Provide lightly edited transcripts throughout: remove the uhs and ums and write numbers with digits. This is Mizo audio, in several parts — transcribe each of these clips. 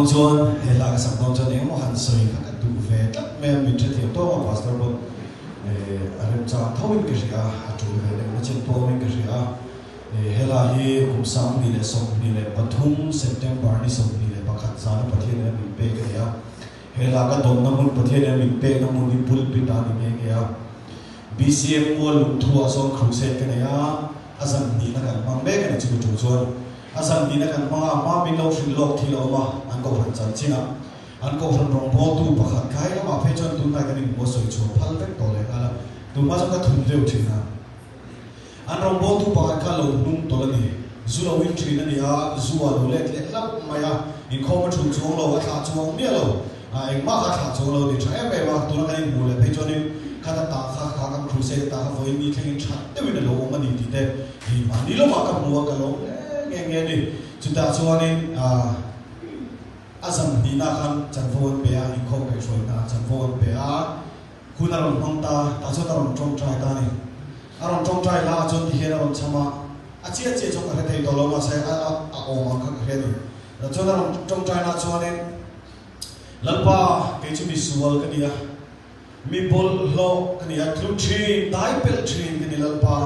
dawn chuan he hla ka sak dawn chuan engemaw han sawi kha ka duh ve tlat mai a, min hrethiam tawk a Pastor pawn a remchang tho in ka hria a, a tul ve deuh na chin pawh awmin ka hria a. He hla hi kum 2023 September ni 21 zana Pathian in a min pek a ni a. He hla ka dawnna hmun Pathian in a min pekna hmun hi pulpit a ni nghe nghe a. BCM mual lungthu ah sawn crusade ka nei a, a zan hnihna kan hmang mek a ni chumi ṭum chuan. A zan hnihna kan hmang a, hma min lo hrilh lawk thil a awm a, an kohhran chanchin ah. An kohhran rawngbawltu pakhat kha hei lamah phei chuan tunlai kan inhmu a sawi chhuah phal vek tawh leh nghal a, tunhma chuan ka thum deuh ṭhin a. An rawngbawltu pakhat kha lo hnung tawlh a ni. Zu lo in ṭhin a ni a, zu ah lo let leh hlauh mai a, inkhawm a ṭhulh chuang lo, a thlah chuang miah lo. A engmah kha thlah chuang lo a ni ṭha em em a, tuna kan inhmuh leh phei chuanin khata tah kha kha kan crusade tah kha vawiin ni thlengin ṭhat deuhin a lo awm a ni tih te hi mahni lawmah ka hmu a, ka lawm hle nghe nghe a ni. Chutah chuanin a zan hnihna khan chanvo an pe a, inkhawm kaihhruai hna chanvo an pe a, hun a rawn hmang ta, tah chuan a rawn ṭawngṭai ta a ni. A rawn ṭawngṭai hla ah chuan tihian a rawn chham a, a chiah chiah chuan ka hre thei tawh lo mahse a awm ang kha ka hria a ni. Tah chuan a rawn ṭawngṭai na chuanin. Lalpa, kei chu mi sual ka ni a, mi bawlhhlawh ka ni a, tlu thin, dai pelh thin ka ni Lalpa,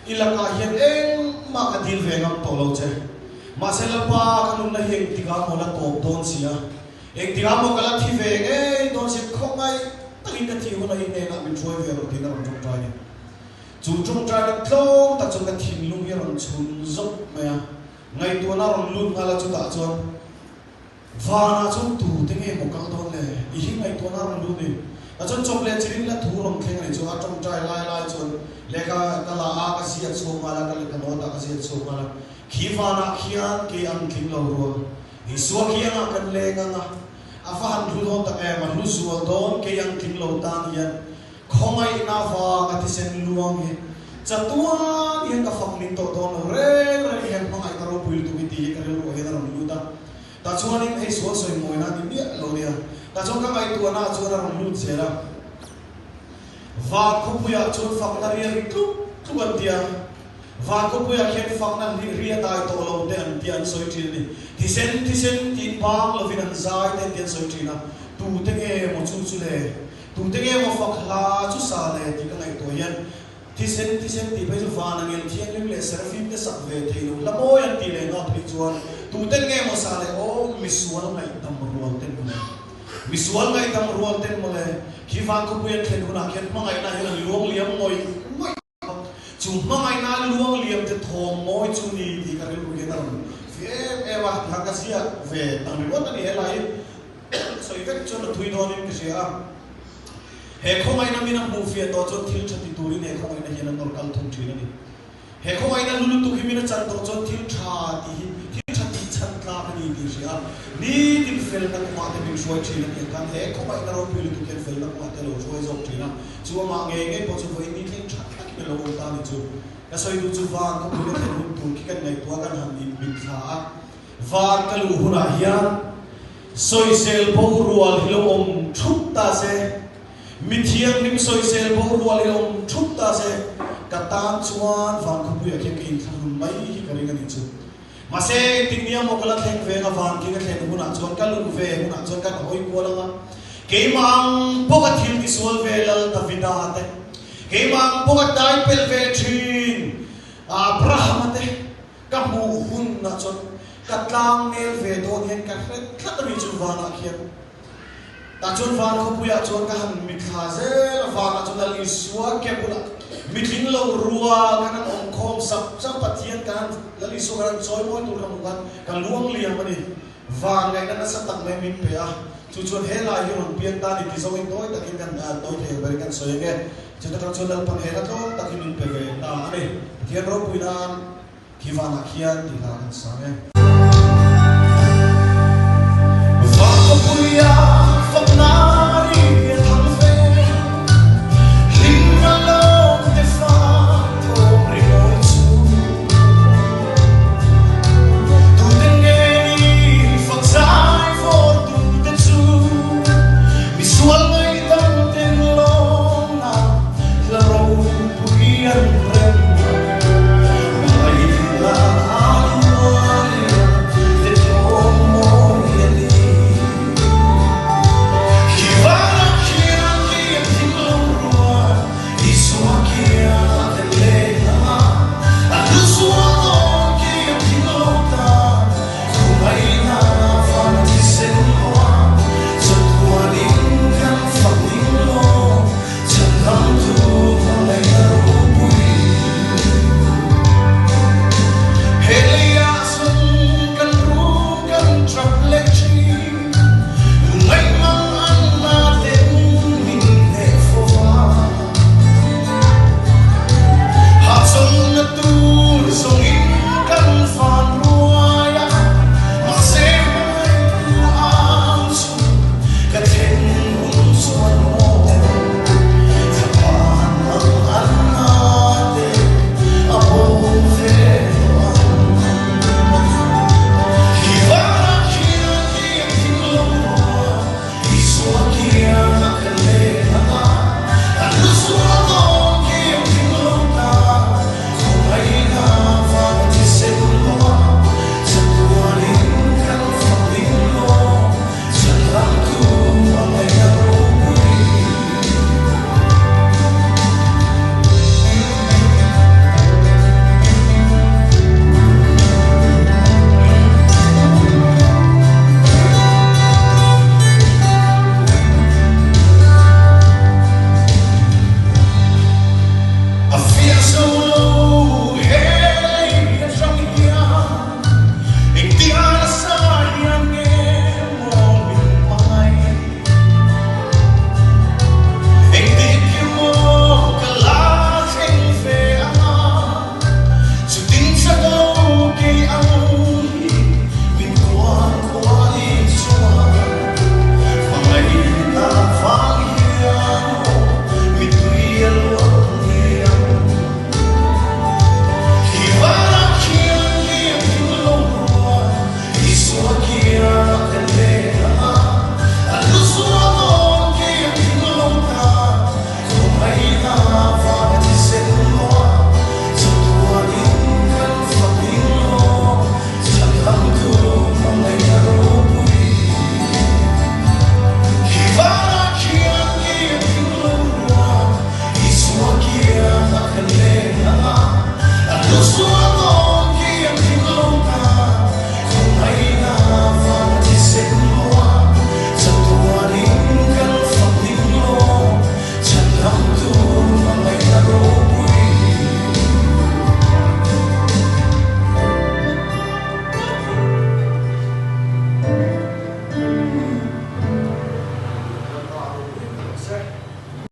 i lakah hian engmah ka dil ve ngam tawh lo che. Mahse Lalpa, ka nunna hi engtikah maw la tawp dawn si a, engtikah maw ka la thi ve ngei dawn si a, khawngaih takin ka thi hunah i hnenah min hruai ve rawh tiin a rawn tawngtai a ni. Chu tawngtaina tlawm tak chuan ka thinlung hi a rawn chhun zawk mai a, ngaihtuahna a rawn lut nghal a, chutah chuan, Vanah chuan tute nge maw kal dawn le? I hi ngaihtuahna a rawn lut ni. Tah chuan chawp leh chirin la thu rawn thleng a ni chu a tawngtai lai lai chuan lehkha ka la a, ka ziak chhuak nghal a, ka lehkha note ah ka ziak chhuak nghal a. Khi vanah khian kei ang tling lo rual. Isua khiangah kan leng ang a, a va han hlu dawn tak em, a hlu zual dawn kei ang tling lo tan hian khawngaihna vang a thisen luang hi chatuan hian ka fak ning tawh dawn lo reng reng hian hmangaihna ropui lutuk hi tih hi ka rilruah hian a rawn lut a. Tah chuanin hei sual sawi mawina a ni miah lo nia. Tah chuan ka ngaihtuahna ah chuan a rawn lut zel a. Van khawpuiah chuan fakna ri a ri tluk tluk an ti a. Van khawpuiah khian fakna ri a dai tawh lo te an tia an sawi thin a ni. Thisen thisen tiin bang lovin an zai te an ti an sawi thin a. Tute nge maw chu chu le? Tute nge maw fak hla chu sa le tih ka ngaihtuah hian Thisen thisen tih phei chu van angel thianghlim leh serafim te sak ve thei lo hla mawi an tih leh nghal phei chuan tuten nge maw sa leh aw misual ngaihdam rual ten mawle misual ngaihdam rual ten mawle khi van khawpui an thlen hunah khian hmangaihna hian an luang liam ngawih ngawih a chu hmangaihna luang liam te thawm mawi chu ni tih ka rilru hian a rawn fi em em a tihan ka ziak ve tang ringawt a ni helai sawi vek chuan a thui dawnin ka hria a. He khawngaihna min a hmuh fiah tawh chuan thil tha ti turin he khawngaihna hian a nawr kal thung thin a ni. He khawngaihna lu lutuk hi min a chan tawh chuan thil tha tih hi thil tha tih chhan tlak a ni tih hria a, nitin felna kawngah te min hruai thin a ni ang khan he khawngaihna ropui lutuk hian felna kawngah te a lo hruai zawk thin a, chu amah ngei ngei pawh chu vawiin ni thleng tha takin a lo awm ta a ni chu. Ka sawi duh chu van khawpui ka thlen hun tur khi kan ngaihtuah kan han inmitthla a, van ka luh hunah hian Sawisel bo rual hi lo awm thup ta se, mi thianghlim sawisel bo rual hi lo awm thup ta se, ka tan chuan van khawpuiah khian ka inthlahrun mai hi ka ring a ni chu. Mahse, engtin nia maw ka la thleng ve anga van khi ka thlen hunah chuan ka luh ve hunah chuan kan hawi kual anga, keimah ang bawk a thil tisual ve Lal Davida te, keimah ang bawk a dai pelh ve thin Abrahama te, Ka hmuh hunah chuan ka tlang nel ve dawn hian ka hre tlat a ni chu vanah khian. Tah chuan van khawpuiah chuan ka han mitthla zel a, vanah chuan Lal Isua ke bulah mitling lo rua kan han awm khawm sap sap, Pathian kan han Lal Isua kan han chawi mawi tur ka hmuh khan ka luang liam a ni. Van ngaihna nasa tak mai min pe a, chu chuan he lai hi rawn piang ta ni ti zawngin tawi takin kan tawi thei ang berin kan sawi ang e. Chuta tang chuan Lalpan he hla tlawm tak hi min pe ve ta a ni. Pathian ropui nan khi vanah khian tih hla kan sang e.